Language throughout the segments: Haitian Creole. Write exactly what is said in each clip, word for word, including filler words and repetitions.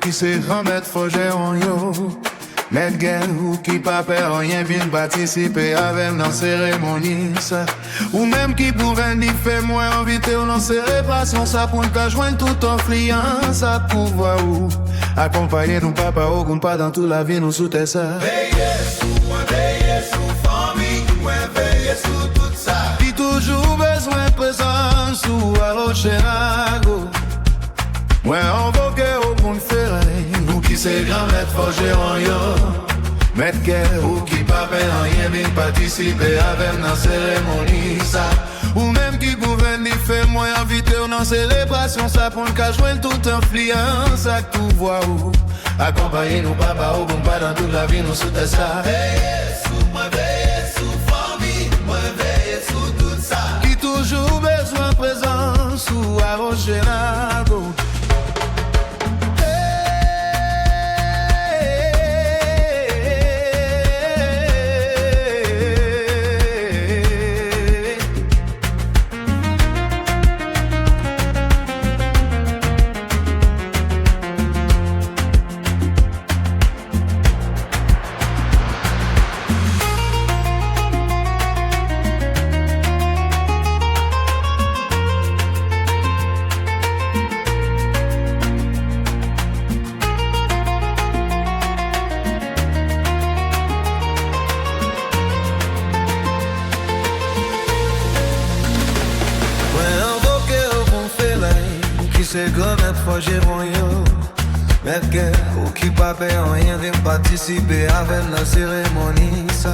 ki se granmèt fòjeron yo. Mèt gè, ou ki pa pè anyen, vin patisipe avè m nan seremoni sa. Ou menm ki gouvèn dife, mwen envite w nan selebrasyon sa pou n ka jwenn tout enfliyans ak pouvwa ou. Akonpaye nou, Papa Ogoun, pandan tout lavi nou sou tè sa. Veye sou mwen, veye sou fanmi mwen, veye sou tout sa ki toujou bezwen prezans ou, Awochenago. Mwen envoke Ogoun Ferèy, ou ki se granmèt fòjeron yo. Mèt gè, ou ki pa pè anyen, vin patisipe avè m nan seremoni sa. Ou menm ki gouvèn dife, mwen envite w nan selebrasyon sa pou n ka jwenn tout enfliyans ak pouvwa ou. Akonpaye nou, Papa Ogoun, pandan tout lavi nou sou tè sa. Veye sou mwen, veye sou fanmi mwen, veye sou tout sa ki toujou bezwen prezans ou, Awochenago. Mwen envoke Ogoun Ferèy, ou ki se granmèt fòjeron yo. Mèt gè, ou ki pa pè anyen, vin patisipe avè n nan seremoni sa.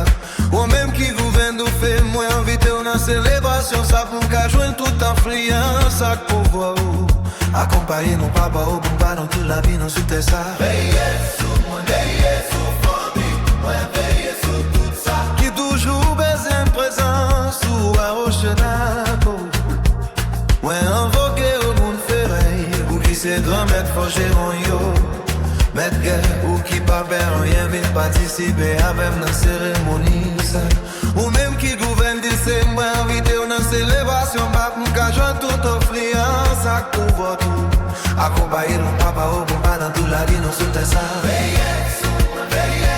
Ou menm ki gouvèn dife, mwen envite w nan selebrasyon sa pou n ka jwenn tout enfliyans ak pouvwa ou. Akonpaye nou, Papa Ogoun, pandan tout lavi nou sou tè sa. Veye sou mwen, veye sou fanmi mwen, veye sou tout sa ki toujou bezwen prezans ou, Awochenago. Mwen envoke Ogoun Ferèy, ou ki se granmèt fòjeron yo. Mèt gè, ou ki pa pè anyen, vin patisipe avè m nan seremoni sa. Ou menm ki gouvèn dife, mwen envite w nan selebrasyon sa pou n ka jwenn tout enfliyans ak pouvwa ou. Akonpaye nou, Papa Ogoun, pandan tout lavi nou sou tè sa. Veye sou mwen, veye